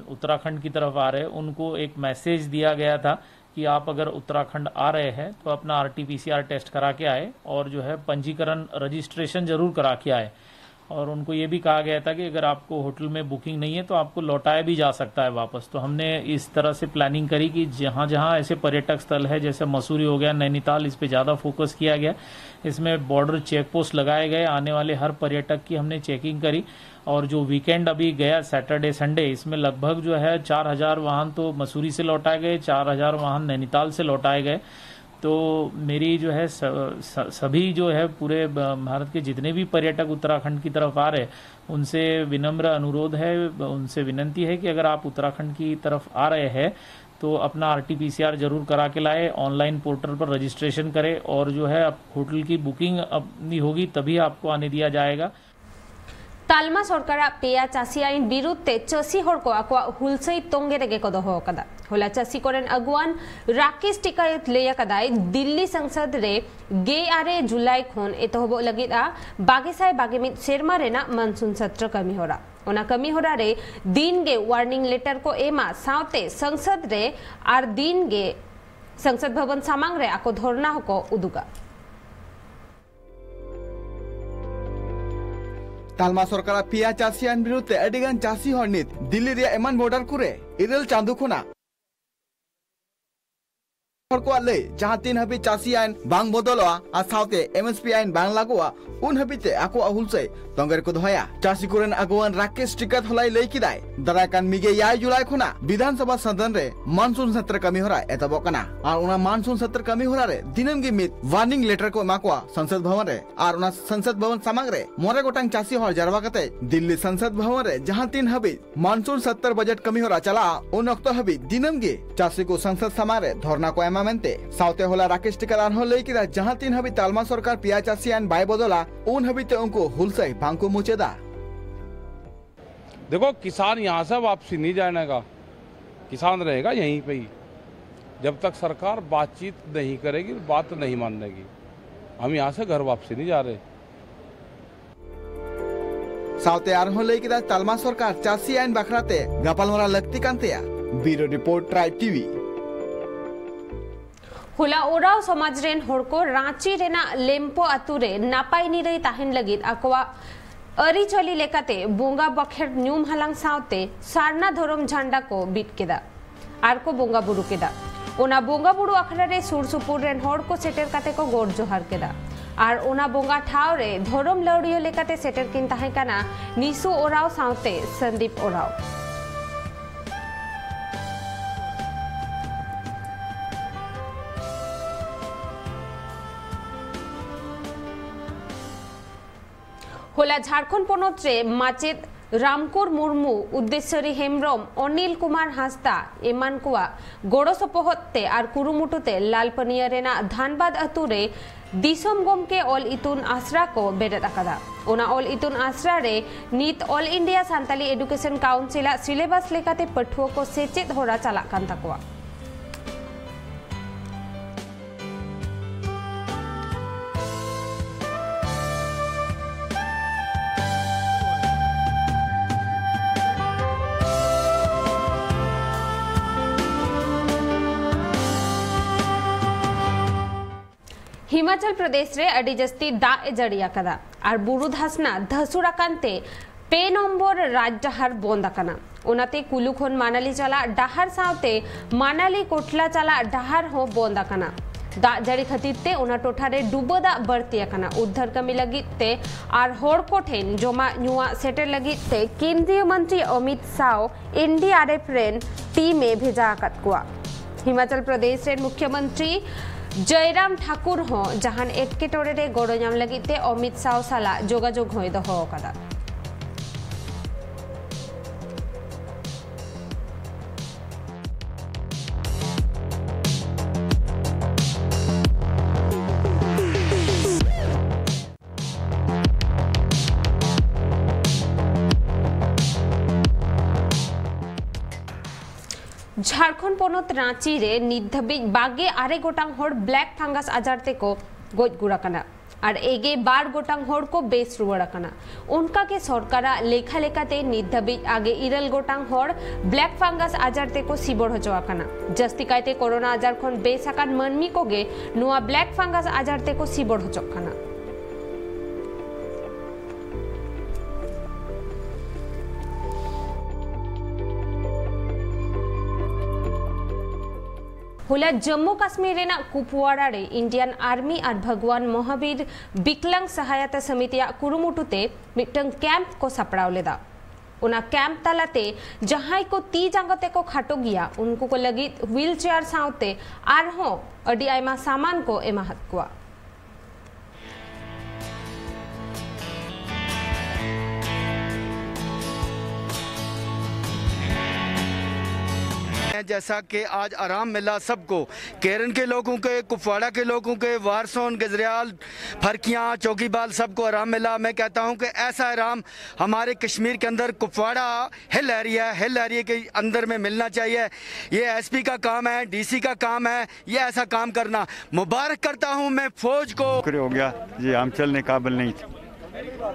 उत्तराखंड की तरफ आ रहे, उनको एक मैसेज दिया गया था कि आप अगर उत्तराखंड आ रहे हैं तो अपना R T P C R test करा के आए और जो है पंजीकरण, रजिस्ट्रेशन जरूर करा के आए। और उनको ये भी कहा गया था कि अगर आपको होटल में बुकिंग नहीं है तो आपको लौटाया भी जा सकता है वापस। तो हमने इस तरह से प्लानिंग करी कि जहाँ जहाँ ऐसे पर्यटक स्थल है, जैसे मसूरी हो गया, नैनीताल, इस पे ज़्यादा फोकस किया गया। इसमें बॉर्डर चेक पोस्ट लगाए गए, आने वाले हर पर्यटक की हमने चेकिंग करी। और जो वीकेंड अभी गया, सैटरडे संडे, इसमें लगभग जो है चार हज़ार वाहन तो मसूरी से लौटाए गए, चार हज़ार वाहन नैनीताल से लौटाए गए। तो मेरी जो है स, स, सभी जो है पूरे भारत के जितने भी पर्यटक उत्तराखंड की तरफ आ रहे, उनसे विनम्र अनुरोध है, उनसे विनंती है कि अगर आप उत्तराखंड की तरफ आ रहे हैं तो अपना R T P C R जरूर करा के लाए, ऑनलाइन पोर्टल पर रजिस्ट्रेशन करें और जो है आप होटल की बुकिंग अपनी होगी तभी आपको आने दिया जाएगा। ᱛᱟᱞᱢᱟ ᱥᱚᱨᱠᱟᱨᱟᱜ ᱯᱮᱭᱟ ᱪᱟᱹᱥᱤ ᱟᱭᱤᱱ ᱵᱤᱨᱩᱫᱷ ᱛᱮ ᱪᱟᱹᱥᱤ ᱦᱚᱲ ᱠᱚ ᱟᱠᱚᱣᱟᱜ ᱦᱩᱞᱥᱟᱹᱭ ᱛᱚᱝᱜᱮ ᱨᱮᱜᱮ ᱠᱚ ᱫᱚᱦᱚ ᱟᱠᱟᱫᱟ᱾ ᱦᱚᱞᱟ ᱪᱟᱹᱥᱤ ᱠᱚᱨᱮᱱ ᱟᱹᱜᱩᱣᱟᱱ ᱨᱟᱠᱮᱥ ᱴᱤᱠᱟᱭᱚᱛ ᱞᱟᱹᱭ ᱟᱠᱟᱫᱟᱭ, ᱫᱤᱞᱞᱤ ᱥᱚᱝᱥᱚᱫ ᱨᱮ ᱜᱮᱞ ᱟᱨᱮ ᱡᱩᱞᱟᱭ ᱠᱷᱚᱱ ᱮᱛᱚᱦᱚᱵᱚᱜ ᱞᱟᱹᱜᱤᱫ ᱟ ᱵᱟᱜᱮ ᱥᱟᱭ ᱵᱟᱜᱮ ᱢᱤᱫ ᱥᱮᱨᱢᱟ ᱨᱮᱱᱟᱜ ᱢᱟᱱᱥᱩᱱ ᱥᱚᱛᱨᱚ ᱠᱟᱹᱢᱤ ᱦᱚᱨᱟ᱾ ᱚᱱᱟ ᱠᱟᱹᱢᱤ ᱦᱚᱨᱟ ᱨᱮ ᱫᱤᱱ ᱜᱮ ᱣᱟᱨᱱᱤᱝ ᱞᱮᱴᱟᱨ ᱠᱚ ᱮᱢᱟ, ᱥᱟᱶᱛᱮ ᱥᱚᱝᱥᱚᱫ ᱨᱮ ᱟᱨ ᱫᱤᱱ ᱜᱮ ᱥᱚᱝᱥᱚᱫ ᱵᱷᱚᱵᱚᱱ ᱥᱟᱢᱟᱝ ᱨᱮ ᱟᱠᱚ ᱫᱷᱚᱨᱱᱟ ᱦᱚᱸᱠᱚ ᱩᱫᱩᱜᱟ᱾ ᱛᱟᱞᱢᱟ ᱥᱚᱨᱠᱟᱨᱟᱜ ᱯᱮᱭᱟ ᱪᱟᱹᱥᱤ ᱟᱭᱤᱱ ᱵᱤᱨᱩᱫᱷ ᱛᱮ ᱟᱹᱰᱤ ᱜᱟᱱ ᱪᱟᱹᱥᱤ ᱦᱚᱲ ᱱᱤᱛ ᱫᱤᱞᱞᱤ ᱨᱮᱭᱟᱜ ᱮᱢᱟᱱ ᱵᱚᱨᱰᱟᱨ ᱠᱚᱨᱮ ᱤᱨᱟᱹᱞ ᱪᱟᱸᱫᱚ ᱠᱷᱚᱱᱟᱜ ᱦᱚᱲ ᱠᱚᱣᱟᱜ ᱞᱟᱹᱭ, ᱡᱟᱦᱟᱸ ᱛᱤᱱ ᱦᱟᱹᱵᱤᱡ ᱪᱟᱹᱥᱤ ᱟᱭᱤᱱ ᱵᱟᱝ ᱵᱚᱫᱚᱞᱚᱜᱼᱟ ᱟᱨ ᱥᱟᱶᱛᱮ ᱮᱢ ᱮᱥ ᱯᱤ ᱟᱭᱤᱱ ᱵᱟᱝ ᱞᱟᱹᱜᱩᱜᱼᱟ, ᱩᱱ ᱦᱟᱹᱵᱤᱡ ᱛᱮ ᱟᱠᱚᱣᱟᱜ ᱦᱩᱞᱥᱟᱹᱭ ᱛᱚᱸᱜᱮ ᱨᱮᱠᱚ ᱫᱚᱦᱚᱭᱟ᱾ ᱪᱟᱹᱥᱤ ᱠᱚᱨᱮᱱ ᱟᱹᱜᱩᱣᱟᱹᱱ ᱨᱟᱠᱮᱥ ᱴᱤᱠᱟᱭᱚᱛ ᱦᱚᱞᱟᱭ ᱞᱟᱹᱭ ᱠᱮᱫᱟᱭ, ᱫᱟᱨᱟᱭ ᱠᱟᱱ ᱢᱤᱫ ᱜᱮᱞ ᱮᱭᱟᱭ ᱡᱩᱞᱟᱭ ᱠᱷᱚᱱᱟᱜ ᱵᱤᱫᱷᱟᱱ ᱥᱚᱵᱷᱟ ᱥᱚᱫᱚᱱ ᱨᱮ ᱢᱟᱱᱥᱩᱱ ᱥᱚᱛᱨᱚ ᱠᱟᱹᱢᱤ ᱦᱚᱨᱟ ᱮᱛᱚᱦᱚᱵᱚᱜ ᱠᱟᱱᱟ ᱟᱨ ᱚᱱᱟ ᱢᱟᱱᱥᱩᱱ ᱥᱚᱛᱨᱚ ᱠᱟᱹᱢᱤ ᱦᱚᱨᱟ ᱨᱮ ᱫᱤᱱᱟᱹᱢ ᱜᱮ ᱢᱤᱫ ᱣᱟᱨᱱᱤᱝ ᱞᱮᱴᱟᱨ ᱠᱚ ᱮᱢᱟ ᱠᱚᱣᱟ ᱥᱚᱝᱥᱚᱫ ᱵᱷᱚᱵᱚᱱ ᱨᱮ᱾ ᱟᱨ ᱚᱱᱟ ᱥᱚᱝᱥᱚᱫ ᱵᱷᱚᱵᱚᱱ ᱥᱟᱢᱟᱝ ᱨᱮ ᱢᱚᱬᱮ ᱜᱚᱴᱟᱝ ᱪᱟᱹᱥᱤ ᱦᱚᱲ ᱡᱟᱨᱣᱟ ᱠᱟᱛᱮ ᱫᱤᱞᱞᱤ ᱥᱚᱝᱥᱚᱫ ᱵᱷᱚᱵᱚᱱ ᱨᱮ ᱡᱟᱦᱟᱸ ᱛᱤᱱ ᱦᱟᱹᱵᱤᱡ ᱢᱟᱱᱥᱩᱱ ᱥᱚᱛᱨᱚ ᱵᱟᱡᱮᱴ ᱠᱟᱹᱢᱤ ᱦᱚᱨᱟ ᱪᱟᱞᱟᱜᱼᱟ, ᱩᱱ ᱚᱠᱛᱚ ᱦᱟᱹᱵᱤᱡ ᱫᱤᱱᱟᱹᱢ ᱜᱮ ᱪᱟᱹᱥᱤ ᱠᱚ ᱥᱚᱝᱥᱚᱫ ᱥᱟᱢᱟᱝ ᱨᱮ ᱫᱷᱚᱨᱱᱟ ᱠᱚ ᱮᱢᱟ ᱢᱮᱱᱛᱮ᱾ ᱥᱟᱶᱛᱮ ᱦᱚᱞᱟ ᱨᱟᱠᱮᱥ ᱴᱤᱠᱟᱭᱚᱛ ᱟᱨᱦᱚᱸ ᱞᱟᱹᱭ ᱠᱮᱫᱟ, ᱡᱟᱦᱟᱸ ᱛᱤᱱ ᱦᱟᱹᱵᱤᱡ ᱛᱟᱞᱢᱟ ᱥᱚᱨᱠᱟᱨ ᱯᱮᱭᱟ ᱪᱟᱹᱥᱤ ᱟᱭᱤᱱ ᱵᱟᱭ ᱵᱚᱫᱚᱞᱟ, ᱩᱱ ᱦᱟᱹᱵᱤᱡ ᱛᱮ ᱩᱱᱠᱩ ᱦᱩᱞᱥᱟᱹᱭ ᱵᱟᱝ ᱠᱚ ᱢᱩᱪᱟᱹᱫᱟ᱾ देखो, किसान यहाँ से वापसी नहीं जाने का, किसान रहेगा यहीं पे ही, जब तक सरकार बातचीत नहीं करेगी, बात नहीं मानेगी। हम यहाँ से घर वापसी नहीं जा रहे। ᱥᱟᱶᱛᱮ ᱟᱨᱦᱚᱸ ᱞᱟᱹᱭ ᱠᱮᱫᱟ, ᱛᱟᱞᱢᱟ ᱥᱚᱨᱠᱟᱨ ᱪᱟᱹᱥᱤ ᱟᱭᱤᱱ ᱵᱟᱠᱷᱨᱟ ᱛᱮ ᱜᱟᱯᱟᱞᱢᱟᱨᱟᱣ ᱞᱟᱹᱠᱛᱤ ᱠᱟᱱ ᱛᱟᱭᱟ᱾ ᱵᱤᱭᱩᱨᱳ ᱨᱤᱯᱳᱨᱴ, ᱴᱨᱟᱭᱤᱵᱽ ᱴᱤᱵᱷᱤ᱾ ᱦᱚᱞᱟ ᱳᱨᱟᱣ ᱥᱚᱢᱟᱡᱽ ᱨᱮᱱ ᱦᱚᱲ ᱠᱚ ᱨᱟᱸᱪᱤ ᱨᱮᱱᱟᱜ ᱞᱮᱢᱯᱳ ᱟᱛᱳ ᱨᱮ ᱱᱟᱯᱟᱭ ᱱᱤᱨᱟᱹᱭ ᱛᱟᱦᱮᱱ ᱞᱟᱹᱜᱤᱫ ᱟᱠᱚᱣᱟᱜ ᱟᱹᱨᱤᱪᱟᱹᱞᱤ ᱞᱮᱠᱟᱛᱮ ᱵᱚᱸᱜᱟ ᱵᱟᱠᱷᱮᱲ ᱧᱩᱢ ᱦᱟᱞᱟᱝ ᱥᱟᱶᱛᱮ ᱥᱟᱨᱱᱟ ᱫᱷᱚᱨᱚᱢ ᱡᱷᱟᱱᱰᱟ ᱠᱚ ᱵᱤᱫ ᱠᱮᱫᱟ ᱟᱨ ᱠᱚ ᱵᱚᱸᱜᱟ ᱵᱩᱨᱩ ᱠᱮᱫᱟ᱾ ᱚᱱᱟ ᱵᱚᱸᱜᱟ ᱵᱩᱨᱩ ᱟᱠᱷᱲᱟ ᱨᱮ ᱥᱩᱨ ᱥᱩᱯᱩᱨ ᱨᱮᱱ ᱦᱚᱲ ᱠᱚ ᱥᱮᱴᱮᱨ ᱠᱟᱛᱮ ᱠᱚ ᱜᱚᱰ ᱡᱚᱦᱟᱨ ᱠᱮᱫᱟ ᱟᱨ ᱚᱱᱟ ᱵᱚᱸᱜᱟ ᱴᱷᱟᱶ ᱨᱮ ᱫᱷᱚᱨᱚᱢ ᱞᱟᱹᱣᱲᱤᱭᱟᱹ ᱞᱮᱠᱟᱛᱮ ᱥᱮᱴᱮᱨ ᱠᱤᱱ ᱛᱟᱦᱮᱸ ᱠᱟᱱᱟ ᱱᱤᱥᱩ ᱳᱨᱟᱣ ᱥᱟᱶᱛᱮ ᱥᱟᱱᱫᱤᱯ ᱳᱨᱟᱣ᱾ ᱦᱚᱞᱟ ᱡᱷᱟᱲᱠᱷᱚᱸᱰ ᱯᱚᱱᱚᱛ ᱨᱮ ᱢᱟᱪᱮᱫ ᱨᱟᱢᱠᱚᱨ ᱢᱩᱨᱢᱩ, ᱩᱫᱫᱮᱥᱥᱚᱨᱤ ᱦᱮᱢᱵᱽᱨᱚᱢ, ᱚᱱᱤᱞ ᱠᱩᱢᱟᱨ ᱦᱟᱸᱥᱫᱟ ᱮᱢᱟᱱ ᱠᱚᱣᱟᱜ ᱜᱚᱲᱚ ᱥᱚᱯᱚᱦᱚᱫ ᱛᱮ ᱟᱨ ᱠᱩᱨᱩᱢᱩᱴᱩ ᱛᱮ ᱞᱟᱞᱯᱟᱹᱱᱤᱭᱟᱹ ᱨᱮᱱᱟᱜ ᱫᱷᱟᱱᱵᱟᱫᱽ ᱟᱹᱛᱩ ᱨᱮ ᱫᱤᱥᱚᱢ ᱜᱚᱢᱠᱮ ᱚᱞ ᱤᱛᱩᱱ ᱟᱥᱲᱟ ᱠᱚ ᱵᱮᱨᱮᱫ ᱟᱠᱟᱫᱟ᱾ ᱚᱱᱟ ᱚᱞ ᱤᱛᱩᱱ ᱟᱥᱲᱟ ᱨᱮ ᱱᱤᱛ All India Santali Education Council ᱟᱜ syllabus ᱞᱮᱠᱟᱛᱮ ᱯᱟᱹᱴᱷᱩᱣᱟᱹ ᱠᱚ ᱥᱮᱪᱮᱫ ᱦᱚᱨᱟ ᱪᱟᱞᱟᱜ ᱠᱟᱱ ᱛᱟᱠᱚᱣᱟ᱾ ᱦᱤᱢᱟᱪᱚᱞ ᱯᱨᱚᱫᱮᱥ ᱨᱮ ᱟᱹᱰᱤ ᱡᱟᱹᱥᱛᱤ ᱫᱟᱜ ᱮ ᱡᱟᱹᱲᱤ ᱟᱠᱟᱫᱟ ᱟᱨ ᱵᱩᱨᱩ ᱫᱷᱟᱥᱱᱟ ᱫᱷᱟᱹᱥᱩᱲ ᱟᱠᱟᱱ ᱛᱮ ᱯᱮ ᱱᱚᱢᱵᱚᱨ ᱨᱟᱡᱽ ᱰᱟᱦᱟᱨ ᱵᱚᱱᱫ ᱟᱠᱟᱱᱟ᱾ ᱚᱱᱟᱛᱮ ᱠᱩᱞᱩ ᱠᱷᱚᱱ ᱢᱟᱱᱟᱞᱤ ᱪᱟᱞᱟᱜ ᱰᱟᱦᱟᱨ ᱥᱟᱶᱛᱮ ᱢᱟᱱᱟᱞᱤ ᱠᱳᱴᱞᱟ ᱪᱟᱞᱟᱜ ᱰᱟᱦᱟᱨ ᱦᱚᱸ ᱵᱚᱱᱫ ᱟᱠᱟᱱᱟ᱾ ᱫᱟᱜ ᱡᱟᱹᱲᱤ ᱠᱷᱟᱹᱛᱤᱨ ᱛᱮ ᱚᱱᱟ ᱴᱚᱴᱷᱟ ᱨᱮ ᱰᱩᱵᱟᱹ ᱫᱟᱜ ᱵᱟᱹᱲᱛᱤ ᱟᱠᱟᱱᱟ᱾ ᱩᱫᱽᱫᱷᱟᱨ ᱠᱟᱹᱢᱤ ᱞᱟᱹᱜᱤᱫ ᱛᱮ ᱟᱨ ᱦᱚᱲ ᱠᱚ ᱴᱷᱮᱱ ᱡᱚᱢᱟᱜ ᱧᱩᱣᱟᱜ ᱥᱮᱴᱮᱨ ᱞᱟᱹᱜᱤᱫ ᱛᱮ ᱠᱮᱱᱫᱨᱤᱭᱚ ᱢᱚᱱᱛᱨᱤ ᱚᱢᱤᱛ ᱥᱟᱣ ᱮᱱ ᱰᱤ ᱟᱨ ᱮᱯᱷ ᱨᱮᱱ ᱴᱤᱢ ᱮ ᱵᱷᱮᱡᱟ ᱟᱠᱟᱫ ᱠᱚᱣᱟ᱾ ᱦᱤᱢᱟᱪᱚᱞ ᱯᱨᱚᱫᱮᱥ ᱨᱮᱱ ᱢᱩᱠᱷᱭᱚᱢᱚᱱᱛᱨᱤ ᱡᱚᱭᱨᱟᱢ ᱴᱷᱟᱠᱩᱨ ᱦᱚᱸ ᱡᱟᱦᱟᱱ ᱮᱴᱠᱮᱴᱚᱬᱮ ᱨᱮ ᱜᱚᱲᱚ ᱧᱟᱢ ᱞᱟᱹᱜᱤᱫ ᱛᱮ ᱚᱢᱤᱛ ᱥᱟᱣ ᱥᱟᱞᱟᱜ ᱡᱳᱜᱟᱡᱳᱜᱽ ᱦᱚᱸᱭ ᱫᱚᱦᱚ ᱟᱠᱟᱫᱟ᱾ ᱡᱷᱟᱲᱠᱷᱚᱸᱰ ᱯᱚᱱᱚᱛ ᱨᱟᱸᱪᱤ ᱨᱮ ᱱᱤᱛ ᱫᱷᱟᱹᱵᱤᱡ ᱵᱟᱜᱮ ᱟᱨᱮ ᱜᱚᱴᱟᱝ ᱦᱚᱲ ᱵᱞᱮᱠ ᱯᱷᱟᱝᱜᱟᱥ ᱟᱡᱟᱨ ᱛᱮᱠᱚ ᱜᱚᱡ ᱜᱩᱨ ᱟᱠᱟᱱᱟ ᱟᱨ ᱮᱜᱮ ᱵᱟᱨ ᱜᱚᱴᱟᱝ ᱦᱚᱲ ᱠᱚ ᱵᱮᱥ ᱨᱩᱣᱟᱹᱲ ᱟᱠᱟᱱᱟ᱾ ᱚᱱᱠᱟ ᱜᱮ ᱥᱚᱨᱠᱟᱨᱟᱜ ᱞᱮᱠᱷᱟ ᱞᱮᱠᱟᱛᱮ ᱱᱤᱛ ᱫᱷᱟᱹᱵᱤᱡ ᱟᱜᱮ ᱤᱨᱟᱹᱞ ᱜᱚᱴᱟᱝ ᱦᱚᱲ ᱵᱞᱮᱠ ᱯᱷᱟᱝᱜᱟᱥ ᱟᱡᱟᱨ ᱛᱮᱠᱚ ᱥᱤᱵᱚᱲ ᱦᱚᱪᱚ ᱟᱠᱟᱱᱟ᱾ ᱡᱟᱹᱥᱛᱤ ᱠᱟᱭᱛᱮ ᱠᱳᱨᱳᱱᱟ ᱟᱡᱟᱨ ᱠᱷᱚᱱ ᱵᱮᱥ ᱟᱠᱟᱱ ᱢᱟᱹᱱᱢᱤ ᱠᱚᱜᱮ ᱱᱚᱣᱟ ᱵᱞᱮᱠ ᱯᱷᱟᱝᱜᱟᱥ ᱟᱡᱟᱨ ᱛᱮᱠᱚ ᱥᱤᱵᱚᱲ ᱦᱚᱪᱚᱜ ᱠᱟᱱᱟ᱾ ᱦᱚᱞᱟ ᱡᱚᱢᱢᱩ ᱠᱟᱥᱢᱤᱨ ᱨᱮᱱᱟᱜ ᱠᱩᱯᱣᱟᱲᱟ ᱨᱮ ᱤᱱᱰᱤᱭᱟᱱ ᱟᱨᱢᱤ ᱟᱨ ᱵᱷᱟᱜᱽᱣᱟᱱ ᱢᱚᱦᱟᱵᱤᱨ ᱵᱤᱠᱞᱟᱝ ᱥᱟᱦᱟᱭᱟᱛᱟ ᱥᱚᱢᱤᱛᱤᱭᱟᱜ ᱠᱩᱨᱩᱢᱩᱴᱩ ᱛᱮ ᱢᱤᱫᱴᱟᱝ ᱠᱮᱢᱯ ᱠᱚ ᱥᱟᱯᱲᱟᱣ ᱞᱮᱫᱟ᱾ ᱚᱱᱟ ᱠᱮᱢᱯ ᱛᱟᱞᱟᱛᱮ ᱡᱟᱦᱟᱸᱭ ᱠᱚ ᱛᱤ ᱡᱟᱸᱜᱟ ᱛᱮᱠᱚ ᱠᱷᱟᱴᱚ ᱜᱮᱭᱟ, ᱩᱱᱠᱩ ᱠᱚ ᱞᱟᱹᱜᱤᱫ ᱦᱩᱭᱤᱞ ᱪᱮᱭᱟᱨ ᱥᱟᱶᱛᱮ ᱟᱨᱦᱚᱸ ᱟᱹᱰᱤ ᱟᱭᱢᱟ ᱥᱟᱢᱟᱱ ᱠᱚ ᱮᱢᱟᱦᱟᱫ ᱠᱚᱣᱟ᱾ जैसा कि आज आराम मिला सबको, केरन के लोगों के, कुपवाड़ा के लोगों के, वारसोन, गजरियाल, फरकियां, चौकीबाल, सबको आराम मिला। मैं कहता हूं कि ऐसा आराम हमारे कश्मीर के अंदर Kupwara hill area, hill area के अंदर में मिलना चाहिए। ये एसपी का काम है, डीसी का काम है, ये ऐसा काम करना। मुबारक करता हूं मैं फौज को। शुक्र हो गया, ये हम चलने काबिल नहीं थे,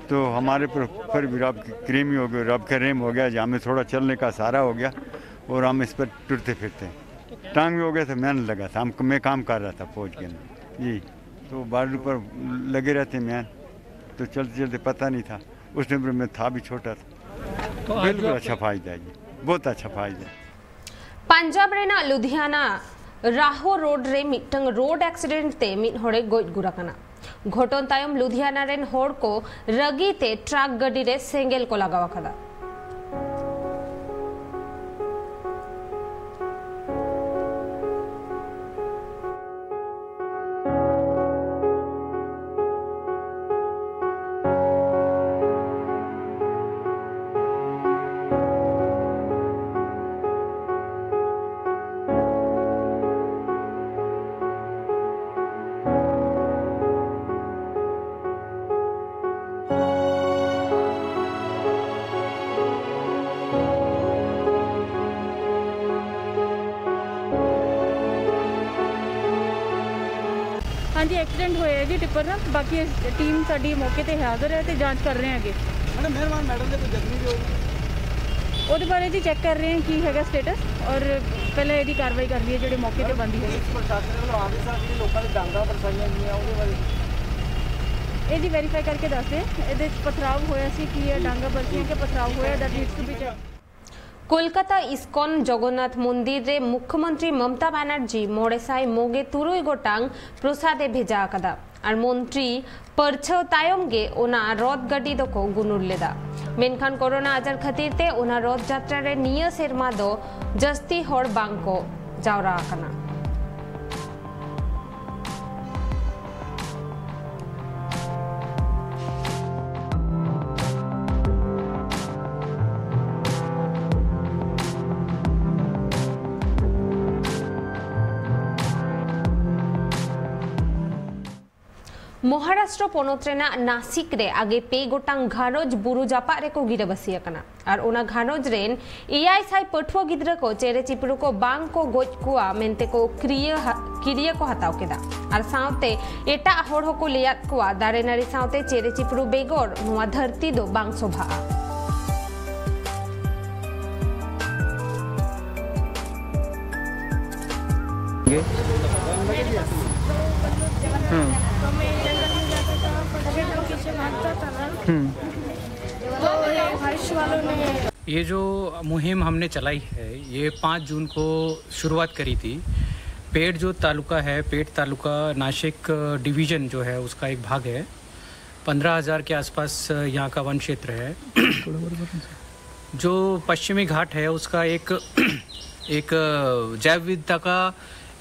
तो हमारे पर फिर भी रब की करीमी हो गई, रब का रहम हो गया, जो हमें थोड़ा चलने का सहारा हो गया और हम इस पर टुरते फिरते हैं। टांग भी हो गया था, मेहनत लगा था, हम, मैं काम कर रहा था फौज के अंदर जी, तो बॉर्डर पर लगे रहते मेहनत, तो चलते चलते पता नहीं था, उस टाइम पर मैं था भी छोटा था। बिल्कुल अच्छा फायदा है जी, बहुत अच्छा फायदा है। ᱯᱟᱧᱡᱟᱵᱽ ᱨᱮᱱᱟᱜ ᱞᱩᱫᱷᱤᱭᱟᱱᱟ ᱨᱟᱦᱳ ᱨᱳᱰ ᱨᱮ ᱢᱤᱫᱴᱟᱝ ᱨᱳᱰ ᱮᱠᱥᱤᱰᱮᱱᱴ ᱛᱮ ᱢᱤᱫ ᱦᱚᱲᱮ ᱜᱚᱡ ᱜᱩᱨ ᱟᱠᱟᱱᱟ᱾ ᱜᱷᱚᱴᱚᱱ ᱛᱟᱭᱚᱢ ᱞᱩᱫᱷᱤᱭᱟᱱᱟ ᱨᱮᱱ ᱦᱚᱲ ᱠᱚ ᱨᱟᱹᱜᱤ ᱛᱮ ᱴᱨᱟᱠ ᱜᱟᱹᱰᱤ ᱨᱮ ᱥᱮᱸᱜᱮᱞ ᱠᱚ ᱞᱟᱜᱟᱣ ᱟᱠᱟᱫᱟ᱾ ਜੀ, ਐਕਸੀਡੈਂਟ ਹੋਇਆ ਹੈ ਜੀ ਟਿੱਪਰ ਨਾਲ। ਬਾਕੀ ਟੀਮ ਸਾਡੀ ਮੌਕੇ ਤੇ ਹਾਜ਼ਰ ਹੈ ਤੇ ਜਾਂਚ ਕਰ ਰਹੇ ਹੈਗੇ। ਮੈਡਮ, ਮਿਹਰਬਾਨ ਮੈਡਮ ਦੇ ਕੋਈ ਜ਼ਖਮੀ ਵੀ ਹੋਏ ਨੇ? ਉਹਦੇ ਬਾਰੇ ਜੀ ਚੈੱਕ ਕਰ ਰਹੇ ਹਾਂ ਕੀ ਹੈਗਾ ਸਟੇਟਸ, ਔਰ ਪਹਿਲਾਂ ਇਹਦੀ ਕਾਰਵਾਈ ਕਰ ਲਈਏ ਜਿਹੜੇ ਮੌਕੇ ਤੇ ਬੰਦੀ ਹੋਈ। ਪੁਲਿਸ ਪ੍ਰਸ਼ਾਸਨ ਵੱਲੋਂ ਆਉਂਦੇ ਸਾਰ ਜਿਹੜੇ ਲੋਕਾਂ ਦੇ ਡਾਂਗਾ ਬਰਸਾਈਆਂ ਗਈਆਂ, ਉਹਦੇ ਬਾਰੇ? ਇਹ ਜੀ ਵੈਰੀਫਾਈ ਕਰਕੇ ਦੱਸਦੇ ਹਾਂ। ਇਹਦੇ ਚ ਪਥਰਾਵ ਹੋਇਆ ਸੀ, ਕੀ ਹੈ, ਡਾਂਗਾ ਬਰਸੀ ਹੈ ਕਿ ਪਥਰਾਵ ਹੋਇਆ, that needs to be checked। Kolkata ᱤᱥᱠᱚᱱ Jagannath ᱢᱚᱱᱫᱤᱨ ᱨᱮ ᱢᱩᱠᱷᱭᱚᱢᱚᱱᱛᱨᱤ ᱢᱚᱢᱚᱛᱟ ᱵᱟᱱᱟᱨᱡᱤ ᱢᱚᱬᱮ ᱥᱟᱭ ᱢᱚᱜᱮ ᱛᱩᱨᱩᱭ ᱜᱚᱴᱟᱝ ᱯᱨᱚᱥᱟᱫ ᱮ ᱵᱷᱮᱡᱟ ᱟᱠᱟᱫᱟ᱾ ᱟᱨ ᱢᱚᱱᱛᱨᱤ ᱯᱟᱹᱨᱪᱷᱟᱹᱣ ᱛᱟᱭᱚᱢ ᱜᱮ ᱚᱱᱟ ᱨᱚᱛᱷ ᱜᱟᱹᱰᱤ ᱫᱚᱠᱚ ᱜᱩᱱᱩᱨ ᱞᱮᱫᱟ᱾ ᱢᱮᱱᱠᱷᱟᱱ ᱠᱳᱨᱳᱱᱟ ᱟᱡᱟᱨ ᱠᱷᱟᱹᱛᱤᱨ ᱛᱮ ᱚᱱᱟ ᱨᱚᱛᱷ ᱡᱟᱛᱨᱟ ᱨᱮ ᱱᱤᱭᱟᱹ ᱥᱮᱨᱢᱟ ᱫᱚ ᱡᱟᱹᱥᱛᱤ ᱦᱚᱲ ᱵᱟᱝ ᱠᱚ ᱡᱟᱣᱨᱟ ᱟᱠᱟᱱᱟ᱾ ᱢᱚᱦᱟᱨᱟᱥᱴᱨᱚ ᱯᱚᱱᱚᱛ ᱨᱮᱱᱟᱜ ᱱᱟᱥᱤᱠ ᱨᱮ ᱟᱜᱮ ᱯᱮ ᱜᱚᱴᱟᱝ ᱜᱷᱟᱨᱚᱸᱡᱽ ᱵᱩᱨᱩ ᱡᱟᱯᱟᱜ ᱨᱮᱠᱚ ᱜᱤᱨᱟᱹᱵᱟᱹᱥᱤ ᱟᱠᱟᱱᱟ᱾ ᱟᱨ ᱚᱱᱟ ᱜᱷᱟᱨᱚᱸᱡᱽ ᱨᱮᱱ ᱮᱭᱟᱭ ᱥᱟᱭ ᱯᱟᱹᱴᱷᱩᱣᱟᱹ ᱜᱤᱫᱽᱨᱟᱹ ᱠᱚ ᱪᱮᱬᱮ ᱪᱤᱯᱨᱩ ᱠᱚ ᱵᱟᱝ ᱠᱚ ᱜᱚᱡ ᱠᱚᱣᱟ ᱢᱮᱱᱛᱮ ᱠᱚ ᱠᱤᱨᱭᱟᱹ ᱦᱟ- ᱠᱤᱨᱭᱟᱹ ᱠᱚ ᱦᱟᱛᱟᱣ ᱠᱮᱫᱟ᱾ ᱟᱨ ᱥᱟᱶᱛᱮ ᱮᱴᱟᱜ ᱦᱚᱲ ᱦᱚᱸᱠᱚ ᱞᱟᱹᱭᱟᱫ ᱠᱚᱣᱟ ᱫᱟᱨᱮ ᱱᱟᱹᱲᱤ ᱥᱟᱶᱛᱮ ᱪᱮᱬᱮ ᱪᱤᱯᱨᱩ ᱵᱮᱜᱚᱨ ᱱᱚᱣᱟ ᱫᱷᱟᱹᱨᱛᱤ ᱫᱚ ᱵᱟᱝ ᱥᱚᱵᱷᱟᱜᱼᱟ᱾ ये जो मुहिम हमने चलाई है, ये पाँच जून को शुरुआत करी थी। पेठ जो तालुका है, पेठ तालुका नासिक डिवीजन जो है, उसका एक भाग है। पंद्रह हज़ार के आसपास यहाँ का वन क्षेत्र है। जो पश्चिमी घाट है, उसका एक एक जैव विविधता का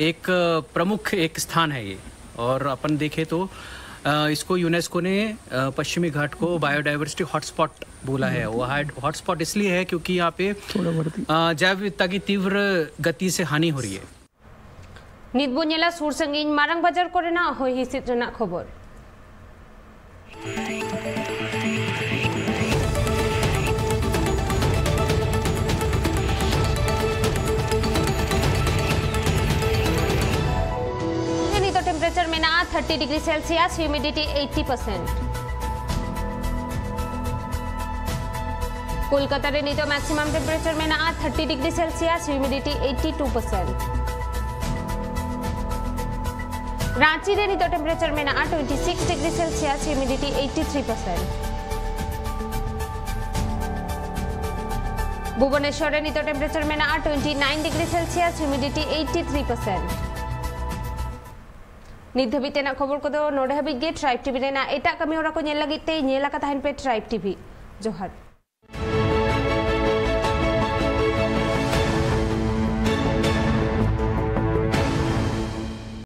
एक प्रमुख एक स्थान है ये। और अपन देखें तो अ, इसको यूनेस्को ने अ, पश्चिमी घाट को बायोडायवर्सिटी हॉटस्पॉट बोला है। वो हॉटस्पॉट इसलिए है क्योंकि यहाँ पे अ, जैव विविधता की तीव्र गति से हानि हो रही है। ᱱᱤᱛ ᱵᱚᱱ ᱧᱮᱞᱟ ᱥᱩᱨ ᱥᱟᱺᱜᱤᱧ ᱢᱟᱨᱟᱝ ᱵᱟᱡᱟᱨ ᱠᱚᱨᱮᱱᱟᱜ ᱦᱚᱭ ᱦᱤᱸᱥᱤᱫ ᱨᱮᱱᱟᱜ ᱠᱷᱚᱵᱚᱨ᱾ ᱱᱤᱛᱚᱜ ᱴᱮᱢᱯᱟᱨᱮᱪᱟᱨ ᱢᱮᱱᱟᱜᱼᱟ thirty degree celsius, humidity eighty percent. Kolkata ᱨᱮ ᱱᱤᱛᱚᱜ ᱢᱮᱠᱥᱤᱢᱟᱢ ᱴᱮᱢᱯᱟᱨᱮᱪᱟᱨ ᱢᱮᱱᱟᱜᱼᱟ thirty degree celsius, humidity eighty two percent. Ranchi ᱨᱮ ᱱᱤᱛᱚᱜ ᱴᱮᱢᱯᱟᱨᱮᱪᱟᱨ ᱢᱮᱱᱟᱜᱼᱟ twenty six degree celsius, humidity eighty three percent. Bhubaneswar ᱨᱮ ᱱᱤᱛᱚᱜ ᱴᱮᱢᱯᱟᱨᱮᱪᱟᱨ ᱢᱮᱱᱟᱜᱼᱟ twenty nine degree celsius, humidity eighty three percent. ᱱᱤᱛ ᱫᱷᱟᱹᱵᱤᱡ ᱛᱮᱱᱟᱜ ᱠᱷᱚᱵᱚᱨ ᱠᱚᱫᱚ ᱱᱚᱰᱮ ᱦᱟᱹᱵᱤᱡ ᱜᱮ᱾ ᱴᱨᱟᱭᱤᱵᱽ ᱴᱤᱵᱷᱤ ᱨᱮᱱᱟᱜ ᱮᱴᱟᱜ ᱠᱟᱹᱢᱤ ᱦᱚᱨᱟ ᱠᱚ ᱧᱮᱞ ᱞᱟᱹᱜᱤᱫ ᱛᱮ ᱧᱮᱞ ᱟᱠᱟ ᱛᱟᱦᱮᱱ ᱯᱮ ᱴᱨᱟᱭᱤᱵᱽ ᱴᱤᱵᱷᱤ᱾ ᱡᱚᱦᱟᱨ᱾